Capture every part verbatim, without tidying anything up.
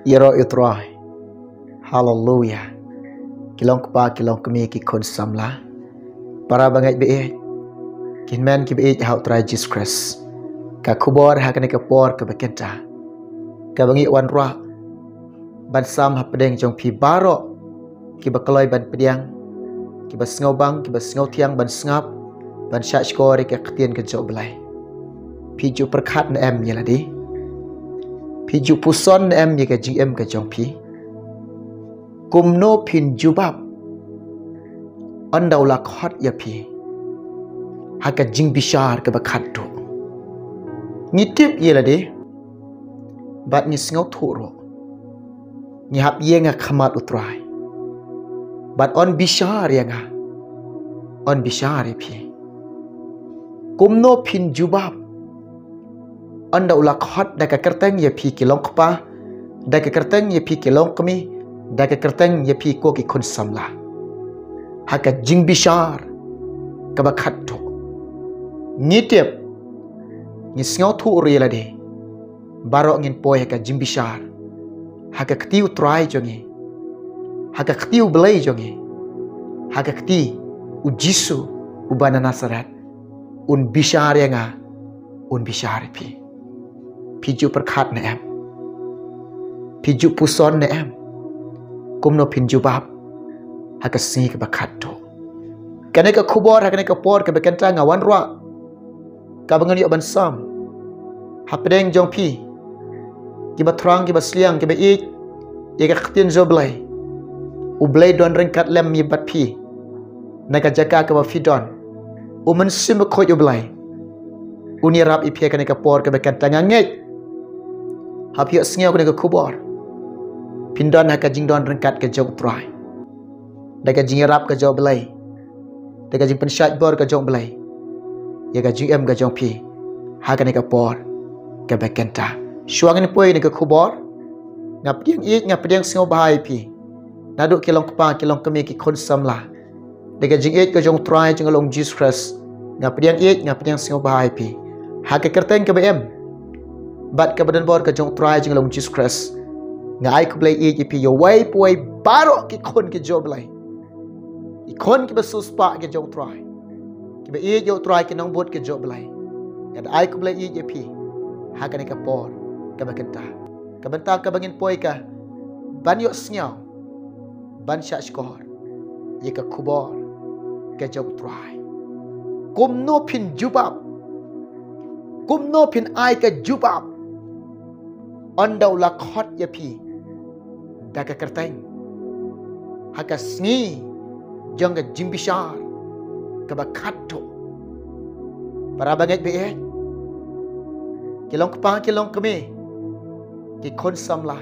Ïaroh ïa u Trai. Haleluya. Ki long kpa, ki long kmie, ki khun samla, para bangeit baieit, ki hynmen ki baieit ha u Trai Jisu Khrist. Ka khubor ha kane ka por kaba kynta, kaba ngi wanrah ban sam hapdeng jong phi baroh kiba kloi ban pdiang, kiba sngewbang, kiba sngewthiang ban sngap, ban shahshkor ïa ka ktien ka jong U Blei. Phi ju pyrkhat ne em ïa lade? Phi ju puson ne em ïa ka jingim ka jong phi? Kumno phin jubab ynda u la khot ïa phi ha ka jingbishar kaba khatduh? Ngi tip ïa lade bad ngi sngewthuh ruh. Ngi hap ïeng ha khmat u Trai bad un bishar ïa nga, un bishar ïa phi. Kumno phin jubab ynda u la khot da ka kyrteng ïa phi ki long kpa, da ka kyrteng ïa phi ki long kmie, da ka kyrteng ïa phi ko ki khun samla, ha ka jingbishar kaba khatduh? Ngi tip, ngi sngewthuh ruh ïa lade, baroh ngin poi ha ka jingbishar, ha ka kti u Trai jong ngi, ha ka kti U Blei jong ngi, ha ka kti u Jisu uba na Nasareth. Un bishar ïa nga, un bishar ïa phi. Phi ju pyrkhat ne em? Phi ju puson ne em? Kumno phin jubab ha ka sngi kaba khatduh? Kane ka khubor ha kane ka por kaba kynta nga wanrah, kaba ngan ïoh ban sam hapdeng jong phi, kiba thrang, kiba sliang, kiba ïeit ïa ka ktien jong U Blei. U Blei don ryngkat lem ïa bad phi na ka jaka kaba phi don. U Mynsiem Bakhuid U Blei un ïarap ïa phi ha kane ka por kaba kynta. Nga ngeit haba phi ïohsngew kane ka khubor, phin don ha ka jingdon ryngkat ka jong u Trai, da ka jingïarap ka jong U Blei, da ka jingpynshait bor ka jong U Blei ïa ka jingim ka jong phi ha kane ka por kaba kynta. Shuwa ngin poi ha kane ka khubor, nga pdiang ïeit, nga pdiang sngewbha ïa phi, naduh ki long kpa, ki long kmie, ki khun samla, da ka jingïeit ka jong u Trai jong ngi Jisu Khrist. Nga pdiang ïeit, nga pdiang sngewbha ïa phi ha ka kyrteng kaba im bad kaba donbor ka jong u Trai jong ngi Jisu Khrist. Nga ai khublei ïeit ïa phi, ïa uwei pa uwei baroh ki khun ki jong U Blei, ki khun kiba siewspah ki jong u Trai, kiba ïeit ïa u Trai, ki nongbud ki jong U Blei. Nga da ai khublei ïeit ïa phi ha kane ka por kaba kynta. Ka bynta kaba ngin poi ka ban ïohsngew, ban shahshkor ïa ka khubor ka jong u Trai. Kumno phin jubab, kumno phin ai ka jubab ynda u la khot ïa phi da ka kyrteng ha ka sngi jong ka jingbishar kaba khatduh? Para bangeit baieit, ki long kpa, ki long kmie, ki khun samla,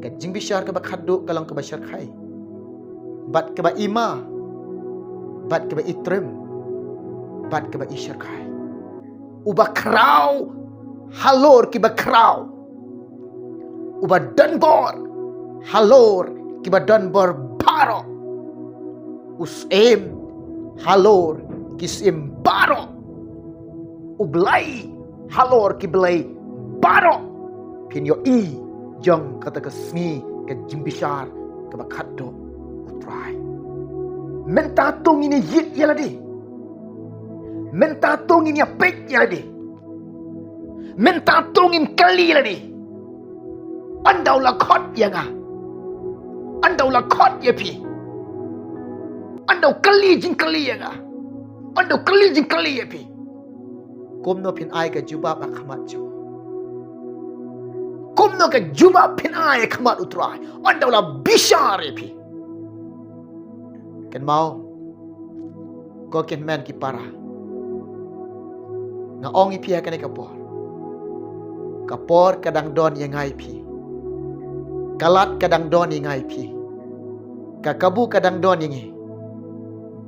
ka jingbishar kaba khatduh ka long kaba shyrkhei bad kaba ima bad kaba itrim bad kaba ishyrkhei. Uba khraw halor kiba khraw, uba donbor halor kiba donbor baroh, u syiem halor ki syiem baroh, U Blei halor ki blei baroh. Phin ïohi jong kata ka sngi ka jingbishar kaba khatduh u Trai. Mynta to ngin ïa ïit ïa lade, mynta to ngin ïa peit ïa lade, mynta to ngin kylli ïa lade. Ynda u la khot ïa nga, ynda u la khot ïa phi, ynda u kylli jingkylli ïa nga, ynda u kylli jingkylli ïa phi, kumno phin ai ka jubab ha khmat jong u? Kumno ka jubab phin ai ha khmat u Trai ynda u la bishar ïa phi? Kynmaw, ko ki hynmen ki para, nga ong ïa phi ha kane ka por, ka por ka dang don ïa nga ïa phi, ka lad ka dang don ïa nga ïa phi, ka kabu ka dang don ïa ngi,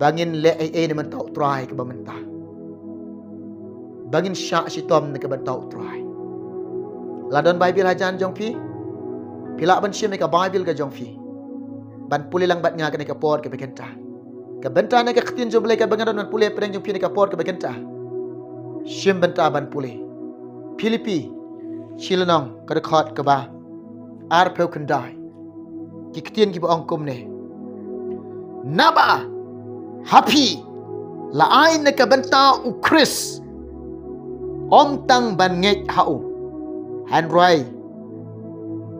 ba ngin leh ei ei na bynta u Trai kaba mynta, ba ngin shah shitom na ka bynta u Trai. La don Baibl hajan jong phi, phi lah ban shim ïa ka Baibl ka jong phi ban pule lang bad nga kane ka por kaba kynta. Ka bynta na ka ktien jong U Blei kaba nga don ban pule hapdeng jong phi na ka por kaba kynta, shim bynta ban pule. Philippi shi lynnong, ka dkhot kaba Arphew khyndai. Ki ktien kiba ong kumne: Naba ha phi la ai na ka bynta u Khrist, ym tang ban ngeit ha u, hynrei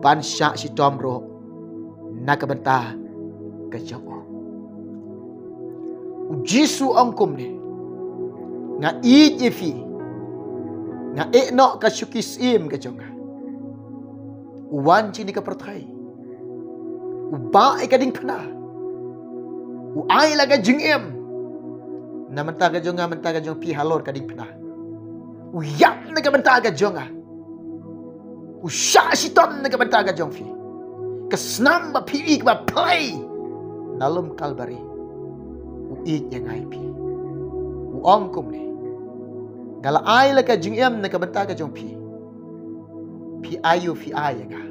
ban shah shitom ruh na ka bynta ka jong u. U Jisu u ong kumne: Nga ïeit ïa phi. Nga ïehnoh ka shuki syiem ka jong nga. U wan sha kane ka pyrthei. U bah ïa ka diengphna. U ai la ka jingim na bynta ka jong nga, bynta ka jong phi halor ka diengphna. U ïap na ka bynta ka jong nga. U shah shitom na ka bynta ka jong phi. Ka snam ba phi ïohi kaba phlei na lum Kalbari. U ïeit ïa nga ïa phi. U ong kumne: Nga la ai la ka jingim na ka bynta ka jong phi. Phi aiu phi ai ïa nga?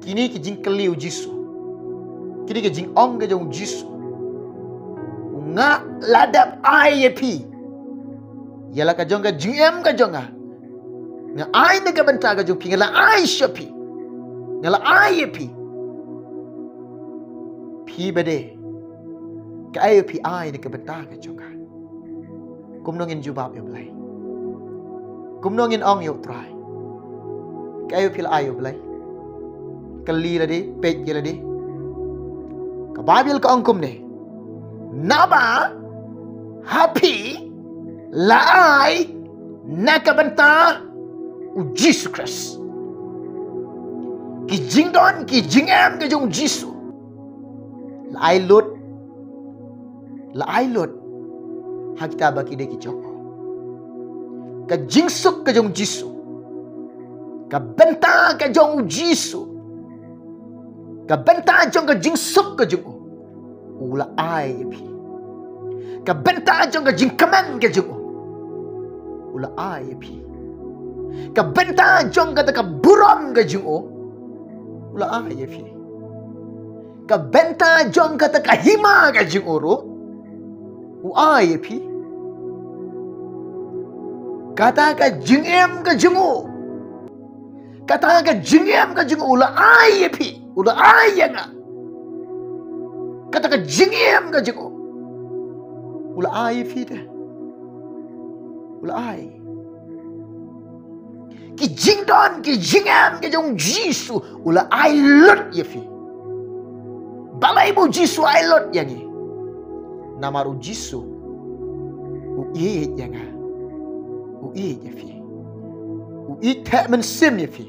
Kine ki jingkylli u Jisu. Kine ki jingong ka jong u Jisu. Nga la dep ai ïa phi ïa la ka jong ka jingim ka jong nga. Nga ai na ka bynta ka jong phi, nga la ai sha phi. Nga la ai ïa phi. Phi ba dei, kaei phi ai na ka bynta ka jong nga? Kumno ngin jubab ïa u Blei? Kumno ngin ong ïa u Trai? Kaei phi la ai ïa u Blei? Kylli lade, peit ïa lade. Ka Baibl ka ong kumne: Naba ha phi la ai na ka bynta u Jisu Khrist. Ki jingdon ki jingem ka jong u Jisu la ai lut, la ai lut ha kita ba ki dei ki jong u. Ka jingsuk ka jong u Jisu, ka bynta ka jong u Jisu, ka bynta jong ka jingsuk ka jong u, u la ai ïa phi. Ka bynta jong ka jingkmen ka jong u, u la ai ïa phi. Ka bynta jong kata ka burom ka jong u, u la ai ïa phi. Ka bynta jong kata ka hima ka jong u ruh, u ai ïa phi. Kata ka jingim ka jong u, kata ka jingim ka jong u, u la ai ïa phi, u la ai ïa nga. Kata ka jingim ka jong u, u la ai ïa phi te. U la ai. Ki jingdon ki jingem ka jong u Jisu, u la ai lut ïa phi. Balei ba u Jisu u ai lut ïa ngi? Namar u Jisu u ïeit ïa nga. U ïeit ïa phi. U ïeit theh mynsiem ïa phi.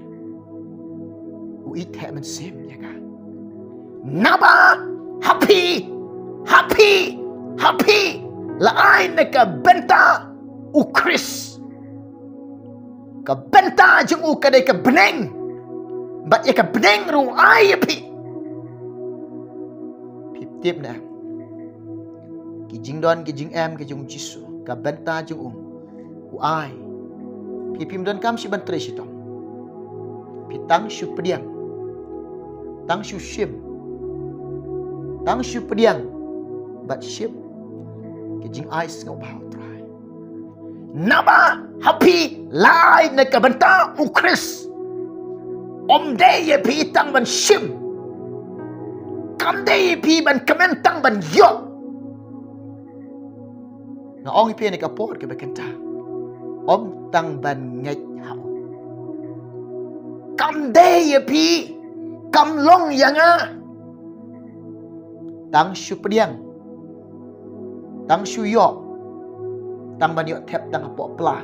U ïeit theh mynsiem ïa nga. Naba ha phi, ha phi, ha phi la ai na ka bynta u Khrist. Ka bynta jong u ka dei ka bneng. Bad ïa ka bneng ruh u ai ïa phi. Phi tip ne em? Ki jingdon ki jingem ka jong u Jisu, ka bynta jong u, u ai. Phi phim donkam shuh ban trei shitom. Phi tang shu pdiang, tang shu shim, tang shu pdiang bad shim ki jingai sngewbha u Trai. Naba ha phi la ai na ka bynta u Khrist. Ym dei ïa phi tang ban shim. Kam dei ïa phi ban kmen tang ban ïoh. Nga ong ïa phi ha kane ka por kaba kynta, ym tang ban ngeit ha u. Kam dei ïa phi, kam long ïa nga tang shu pdiang, tang shu ïoh, tang ban ïoh thep tang hapoh pla,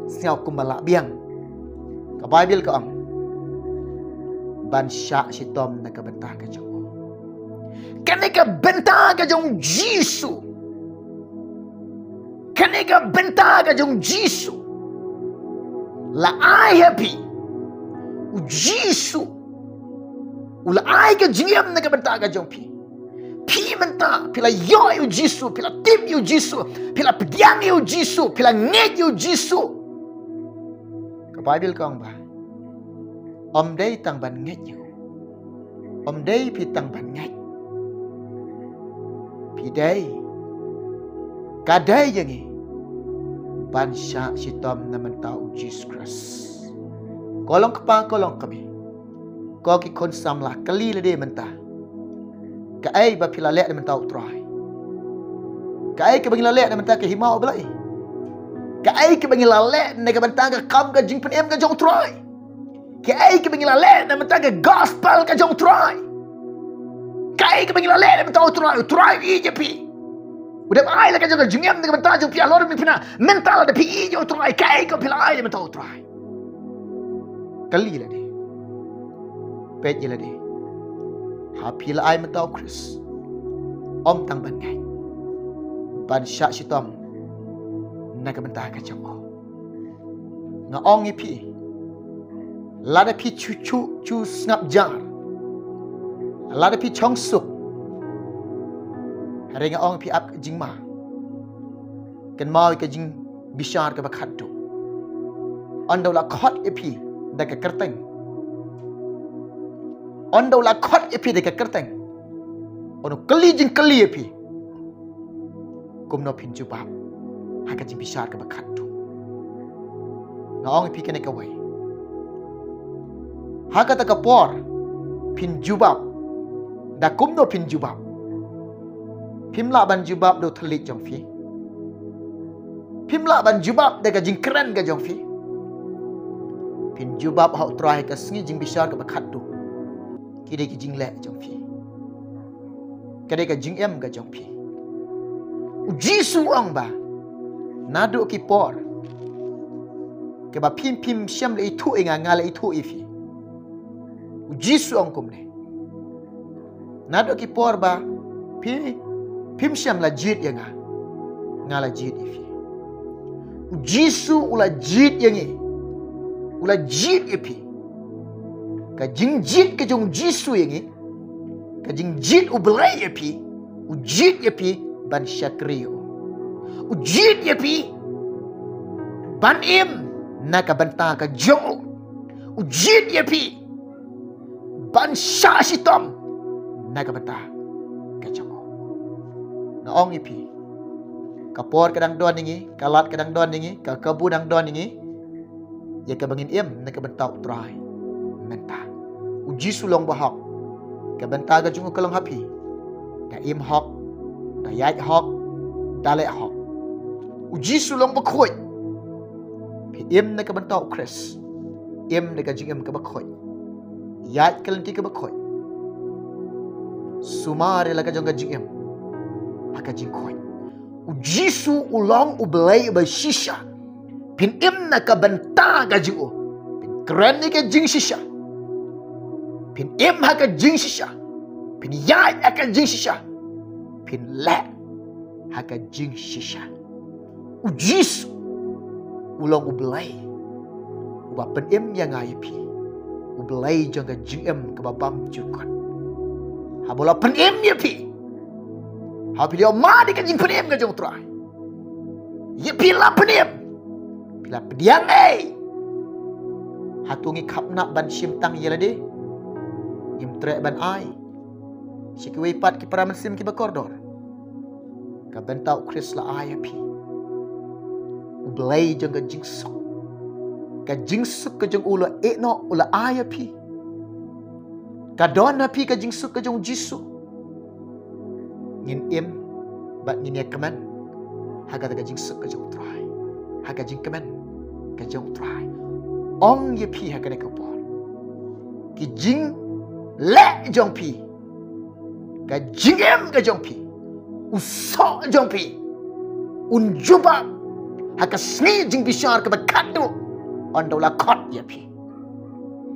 sngew kumba lah biang. Ka Baibl ka ong ban shah shitom na ka bynta ka jong u. Kane ka bynta ka jong u Jisu. Kane ka bynta ka jong u Jisu. La ai ha phi. U Jisu u la ai ka jingim na ka bynta ka jong phi. Phi mynta phi la ïoh ïa u Jisu, phi la tip ïa u Jisu, phi la pdiang ïa u Jisu, phi la ngeit ïa u Jisu. Ka Baibl ka ong ba ym dei tang ban ngeit ïa u. Ym dei phi tang ban ngeit. Phi dei, ka dei ïa ngi ban shah shitom na bynta u Jisu Khrist. Ko long kpa, ko long kmie, To ki khun samla, kylli lade mynta. Kaei ba phi la leh na ka bynta U Trai? Kaei kaba ngi la leh na ka bynta ka hima U Blei? Kaei kaba ngi la leh na ka bynta ka kam ka jingpynim ka jong U Trai? Kaei kaba ngi la leh na ka bynta ka gospel ka jong U Trai? Kaei kaba ngi la leh na ka bynta U Trai? U Trai u ïeit ïa phi. U dep ai la ka jong ka jingim na ka bynta jong phi halor miet phi na. Mynta lada phi ïeit ïa U Trai, kaei kaba phi la ai na ka bynta U Trai? Kylli lade. Peit ïa lade. Ha phi la ai mynta U Khrist, ym tang ban ngeit, ban shah shitom na ka bynta ka jong u. Nga ong ïa phi, lada phi chu chu chu sngap jar, lada phi chong suk, hynrei nga ong ïa phi, ap ka jingma. Kynmaw ïa ka jingbishar kaba khatduh. Ynda u la khot ïa phi da ka kyrteng, ynda u la khot ïa phi da ka kyrteng, un kylli jingkylli ïa phi, kumno phin jubab ha ka jingbishar kaba khatduh? Nga ong ïa phi kane kawei. Ha kata ka por phin jubab. Da kumno phin jubab? Phim lah ban jubab da u thylliej jong phi. Phim lah ban jubab da ka jingkren ka jong phi. Phin jubab ha U Trai ha ka sngi jingbishar kaba khatduh. Ki dei ki jingleh jong phi. Ka dei ka jingim ka jong phi. U Jisu u ong ba naduh ki por kiba phim, phim shym la ithuh ïa nga, nga la ithuh ïa phi. U Jisu u ong kumne. Naduh ki por ba phi, phim shym la jied ïa nga, nga la jied ïa phi. U Jisu u la jied ïa ngi. U la jied ïa phi. Ka jingjied ka jong U Jisu ïa ngi, ka jingjied U Blei ïa phi, u jied ïa phi ban shakri ïa u. U jied ïa phi ban im na ka bynta ka jong u. U jied ïa phi ban shah shitom na ka bynta ka jong u. Nga ong ïa phi, ka por ka dang don ïa ngi, ka lad ka dang don ïa ngi, ka kabu dang don ïa ngi, ïa kaba ngin im na ka bynta U Trai mynta. U Jisu long ba hok. Ka bynta ka jong u ka long ha phi. Da im hok, da ïaid hok, da leh hok. U Jisu long ba khuid. Phi im na ka bynta U Khrist, im da ka jingim kaba khuid. Ïaid ka lynti kaba khuid. Sumar ïa la ka jong ka jingim ha ka jingkhuid. U Jisu u long U Blei uba shisha. Phin im na ka bynta ka jong u. Phin kren ïa ka jingshisha. Phin im ha ka jingshisha. Phin ïaid ha ka jingshisha. Phin leh ha ka jingshisha. U Jisu u long U Blei uba pynim ïa nga ïa phi. U Blei jong ka jingim kaba bymjukut. Haba u la pynim ïa phi, haba phi la ïoh mad ïa ka jingpynim ka jong U Trai, ïa phi la pynim, phi la pdiang ei? Hato ngi khapnap ban shim tang ïa lade? Ngim treh ban ai sha kiwei pat ki para mynsiem kiba kordor. Ka bynta U Khrist la ai ïa phi. U Blei jong ka jingsuk, ka jingsuk ka jong u la ïehnoh, u la ai ïa phi. Ka don ha phi ka jingsuk ka jong U Jisu. Ngin im bad ngin ïa kmen ha kata ka jingsuk ka jong U Trai, ha ka jingkmen ka jong U Trai. Ong ïa phi ha kane ka por, ki jingleh jong phi, ka jingim ka jong phi, u soh jong phi, un jubab ha ka sngi jingbishar kaba khatduh, ynda u la khot ïa phi.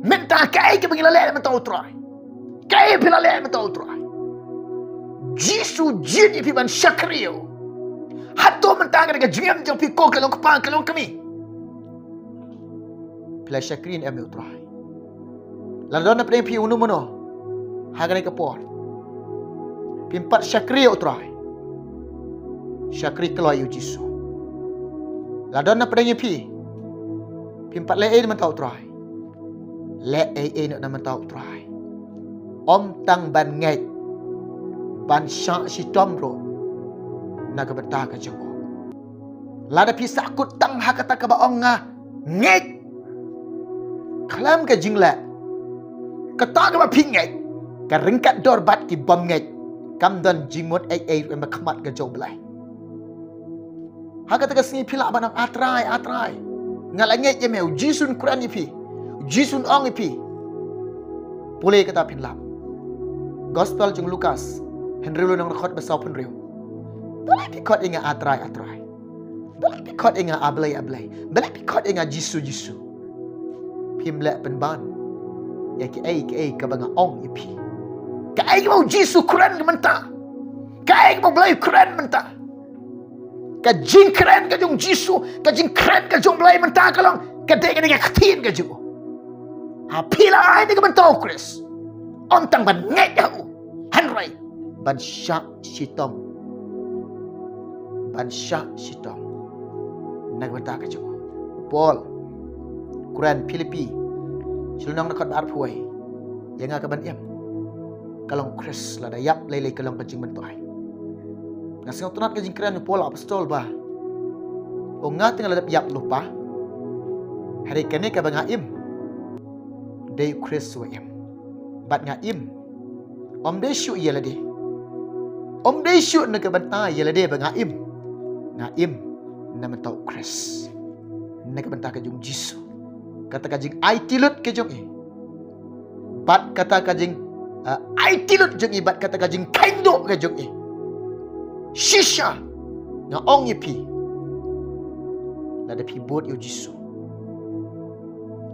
Mynta kaei kaba ngi la leh mynta, U Trai? Kaei phi la leh mynta, U Trai? Jisu jied ïa phi ban shakri ïa u. Hato mynta ka jingim jong phi, ko ka long kpa, ka long kmie, phi la shakri ne em ïa U Trai? Lada don napdeng phi uno uno ha kane ka por, phim pat shakri ïa U Trai, shakri kloi ïa U Jisu. Lada don napdeng phi, phim pat leh ei na ka bynta U Trai, leh ei ei na ka bynta U Trai. Ym tang ban ngeit, ban shah shitom ruh na ka bynta ka jong u. Lada phi sahkut tang ha kata kaba ong nga ngeit, khlem ka jingleh, Kata kaba phi ngeit ka ryngkat dor bad ki bym ngeit, kam don jingmut ei ei ruh ha khmat ka jong U Blei. Ha kata ka sngi phi lah ban ong, A Trai, A Trai, nga la ngeit ïa me, U Jisu un kren ïa phi, U Jisu un ong ïa phi. Pule kata phin lap. Gospel jong u Lukas, hynriew lynnong, dkhot ba saw phew hynriew. Balei phi khot ïa nga A Trai, A Trai? Balei phi khot ïa nga A Blei, A Blei? Balei phi khot ïa nga Jisu, Jisu? Phim leh pynban ïa kaei kaei kaba nga ong ïa phi. Kaei kaba U Jisu u kren mynta, kaei kaba U Blei u kren mynta. Ka jingkren ka jong U Jisu, ka jingkren ka jong U Blei mynta ka long, ka dei kane ka ktien ka jong u. Ha phi la ai na ka bynta U Khrist, ym tang ban ngeit ha u, hynrei ban shah shitom. Ban shah shitom na ka bynta ka jong u. Paul u kren Philippi, shi lynnong, dkhot ba arphew wei, ïa nga ka ban im ka long U Khrist, lada ïap lei lei ka long ka jingmyntoi. Nga sngewtynnat ka jingkren u Paul apostol ba, ong, nga te nga la dep ïap lypa, hynrei kane kaba nga im, dei U Khrist uba im. Bad nga im, ym dei shuh ïa lade, ym dei shuh na ka bynta ïa lade ba nga im. Nga im na ka bynta U Khrist, na ka bynta ka jong U Jisu. Kata ka jingaiti lut ka jong i, bad kata ka jing, ah, aiti lut jong i, bad kata ka jingkheiñ duh ka jong i. Shisha nga ong ïa phi, lada phi bud ïa U Jisu,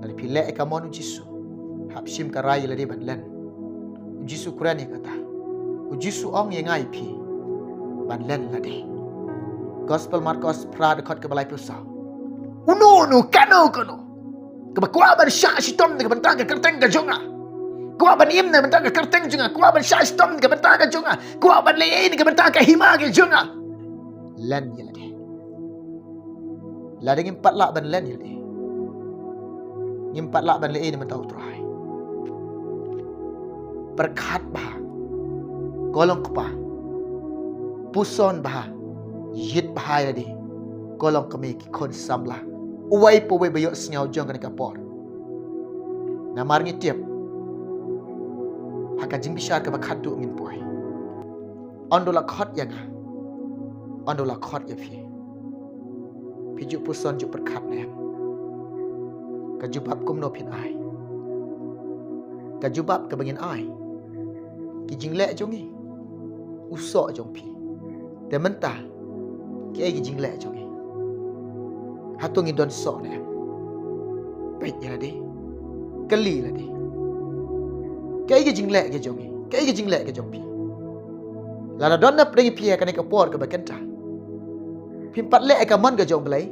lada phi leh ïa ka mon U Jisu, hap shim ka rai ïa lade ban len. U Jisu u kren ïa kata. U Jisu u ong ïa nga ïa phi ban len lade. Gospel Markos phra, dkhot kaba laiphew saw. Uno uno, kano kano kaba kwah ban shah shitom na ka bynta ka kyrteng ka jong nga, kwah ban im na ka bynta ka kyrteng jong nga, kwah ban shah shitom na ka bynta ka jong nga, kwah ban leh ei na ka bynta ka hima ka jong nga, len ïa lade. Lada ngim pat lah ban len ïa lade, ngim pat lah ban leh ei na ka bynta U Trai. Pyrkhat bha, ko long kpa, puson bha, ïit bha ïa lade, ko long kmie ki khun samla, uwei pa uwei ba ïohsngew jong kane ka por. Namar ngi tip ha ka jingbishar kaba khatduh ngin poi. Ynda u la khot ïa nga, ynda u la khot ïa phi, phi ju puson ju pyrkhat ne em? Ka jubab kumno phin ai? Ka jubab kaba ngin ai, ki jingleh jong ngi, u soh jong phi. Te mynta, kiei ki jingleh jong ngi? Hato ngi don soh ne em? Peit ïa lade, kylli lade, kiei ki jingleh ki jong ngi, kiei ki jingleh ki jong phi? Lada don napdeng ïa phi ha kane ka por kaba kynta, phim pat leh ïa ka mon ka jong U Blei,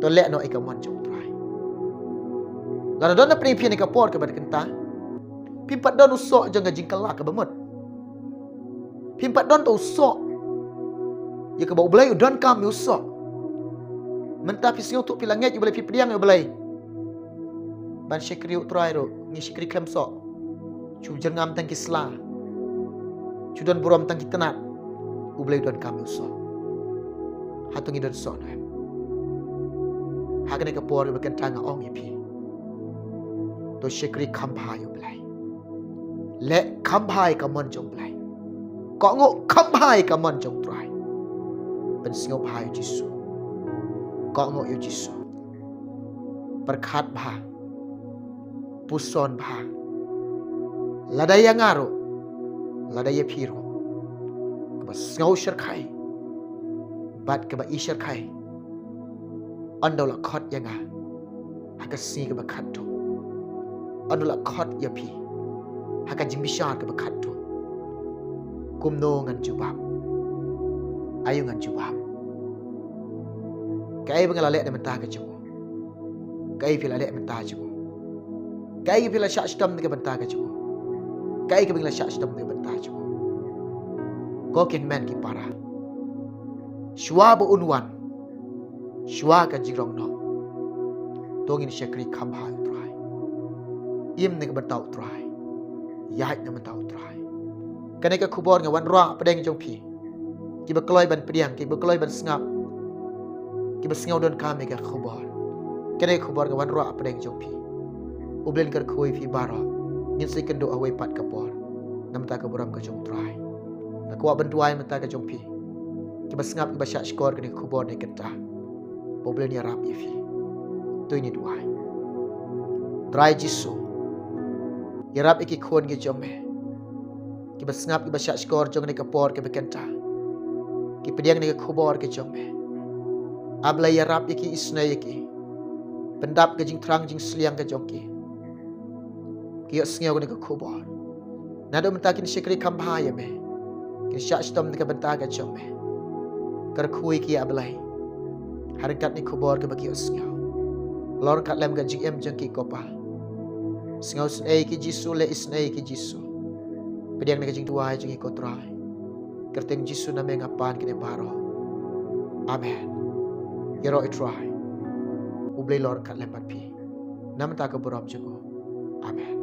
to leh noh ïa ka mon jong U Trai. Lada don napdeng ïa phi ha kane ka por kaba kynta, phim pat don u soh jong ka jingkylla kaba mut. Phim pat don ta u soh ïa kaba U Blei u donkam ïa u soh. Mynta phi sngewthuh phi la ngeit ïa U Blei, phi pdiang ïa U Blei, ban shakri U Trai ruh ngi shakri khlem soh. Shu jyrngam tang ki sla, shu don burom tang ki tnat, U Blei u donkam ïa u soh. Hato ngi don soh ne em? Ha kane ka por kaba kynta nga ong ïa phi, to shakri kham bha ïa U Blei. Leh kham bha ïa ka mon jong U Blei. Kohnguh kham bha ïa ka mon jong U Trai. Pynsngew bha ïa U Jisu. Kohnguh ïa U Jisu. Pyrkhat bha, puson bha. Lada ïa nga ruh, lada ïa phi ruh, kaba sngew shyrkhei bad kaba i shyrkhei, ynda u la khot ïa nga ha ka sngi kaba khatduh, ynda u la khot ïa phi ha ka jingbishar kaba khatduh, kumno ngan jubab? Aïu ngan jubab? Kaei ba nga la leh na ka bynta ka jong u? Kaei phi la leh na ka bynta jong u? Kaei phi la shah shitom na ka bynta ka jong u? Kaei kaba ngi la shah shitom na ka bynta jong u? Ko ki hynmen ki para, shuwa ba un wan, shuwa ka jingrong noh, to ngin shakri kham bha ïa U Trai. Im na ka bynta U Trai. Ïaid na ka bynta U Trai. Kane ka khubor nga wanrah hapdeng jong phi, kiba kloi ban pdiang, kiba kloi ban sngap, kiba sngew donkam ïa ka khubor. Kane ka khubor nga wanrah hapdeng jong phi. U Blei un kyrkhu ïa phi baroh. Ngin sa ïakynduh ha kawei pat ka por na ka bynta ka burom ka jong U Trai. Nga kwah ban duwai na ka bynta ka jong phi kiba sngap, kiba shahshkor ïa kane ka khubor ne kynta. Ba U Blei un ïarap ïa phi. To ngin duwai. Trai Jisu, ïarap ïa ki khun ki jong me kiba sngap, kiba shahshkor jong kane ka por kaba kynta, ki pdiang ïa kane ka khubor ka jong me. A Blei, ïarap ïa ki, isynei ïa ki. Pyndap ka jingthrang jingsliang ka jong ki. Ki ïohsngew ïa kane ka khubor. Naduh mynta kin shakri kham bha ïa me. Kin shah shitom na ka bynta ka jong me. Kyrkhu ïa ki, A Blei, ha ryngkat kane ka khubor kaba ki ïohsngew. Long ryngkat lem ka jingim jong ki, ko Pa. Sngewsynei ïa ki Jisu, leh isynei ïa ki Jisu. Pdiang ïa ka jingduwai jong ngi, ko Trai. Kyrteng Jisu na me nga pan kine baroh. Amen. Ïaroh, U Trai U Blei long ryngkat lem bad phi na ka bynta ka burom jong u. Amen.